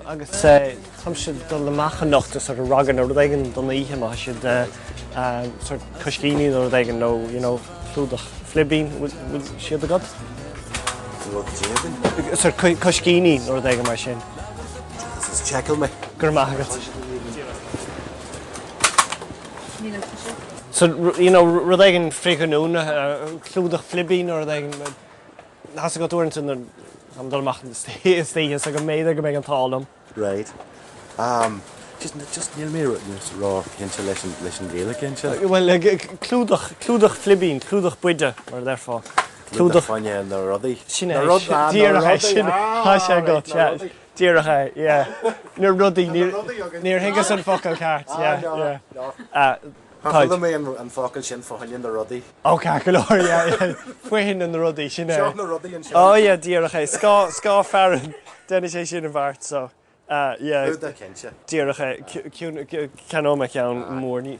Agus táimse ag dul amach anocht i sort of rogha nó rud éigin don oíche má tá siad sort coiscíní nó rud éigin nó you know clúdach flibín bhfuil siad agat? Rud éigin? Sort coiscíní nó rud éigin mar sin. Jesus, seiceáil mé. Go raibh maith agat. So you know rud éigin frithghiniúna clúdach flibín nó rud éigin. Tá a fhios agat uaireanta nuair táim ag dul amach istoíche so go mb'fhéidir go mbeidh an t-ádh liom. Right. Um, just, just níl mé ró-chinnte leis an, leis an Ghaeilge anseo. Bhuel, clúdach, clúdach flibín, clúdach buide, mar a déarfá. Clúdach fá choinne na rudaí. Sin é, díreach é, sin, tá sé agat, sea, díreach é, yeah. Na rudaí, níor thuigeas an focal ceart, yeah, yeah. Chuala mé an focal sin fá choinne na rudaí. Ó, ceart go leor, yeah, yeah. Faoi choinne na rudaí, sin é. Seo na rudaí anseo. Ó, yeah, díreach é. Scáth, scáth fearann. Déanfaidh sé sin an bheart, so, yeah. Clúdach cinnte. Díreach é. Ceannóidh mé ceann mór. Ní,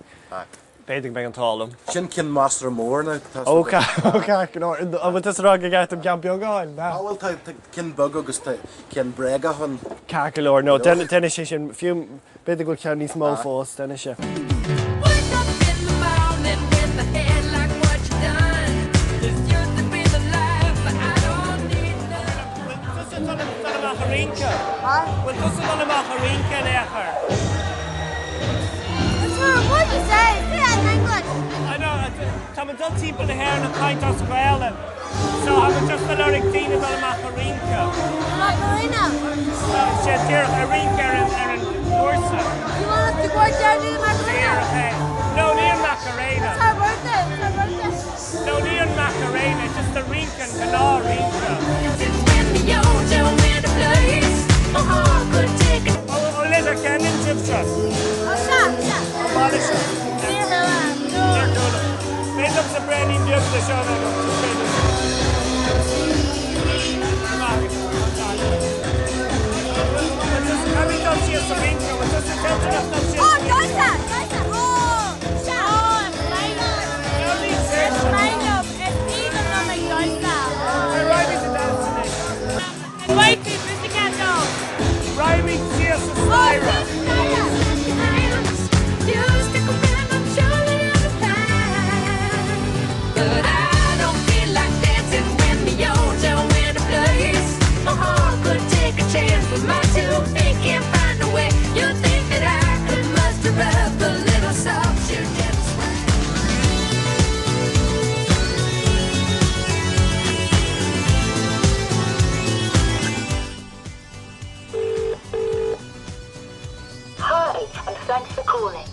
b'fhéidir go mbeidh an t-ádh liom. Sin ceann measartha mór now. Ó, ceart go leor. An bhfuil tusa ag rá gur ceart dom ceann beag a fháil, ná? Á, bhuel, tá ceann beag agus tá ceann bréagach ann. Ceart go leor. No, déanfaidh sé sin, fiú, B'fhéidir go bhfuil ceann níos mó fós, déanfaidh sé. Bhfuil tusa ag dul amach a rince in aon chor? Tá mé ag dul timpeall na hÉireann ag caint as Gaelainn. So tá mé just ag lorg daoine dul amach a rince. Macarena. Sé díreach a rince ar an ar an gcúrsa. You want us to go out there and do the Macarena? Díreach é. No, ní an Macarena. It's our birthday. It's our birthday. No, ní an Macarena, just a rince an gnáth rince. Ó Leitir Ceanainn sibhse. Ó sea, sea. An baile seo. Níor chuala. Níor chuala. B'fhéidir liomsa braonín beag de seo a bheith agam, just b'fhéidir. Caithfidh dul síos sa rince, bhfuil tusa toilteanach dul síos sa rince? Ó, damhsa, damhsa. Ó, sea. Ó, is maith liom. Is maith liom. Is aoibhinn liom ag damhsa. Raghaimid ag damhsa anois. An bhfaighidh tú pussycat doll? Raghaimid síos an staighre. Hi, and thanks for calling.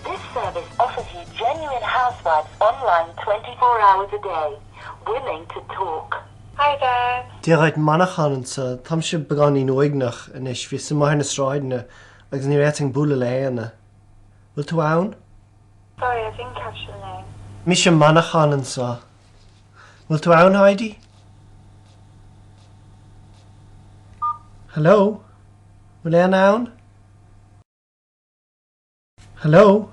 This service offers you genuine housewives online 24 hours a day, willing to talk. Hi there. Dia dhuit, Manchán anseo. Táimse beagáinín uaigneach anois. Bhíos amuigh ar na sráideanna agus ní fhéadfainn bualadh le éinne. Bhfuil tú ann? Sorry, I didn't catch your name. Mise Manchán anseo. Bhfuil tú ann, Heidi? Hello? Bhfuil éinne ann? Hello?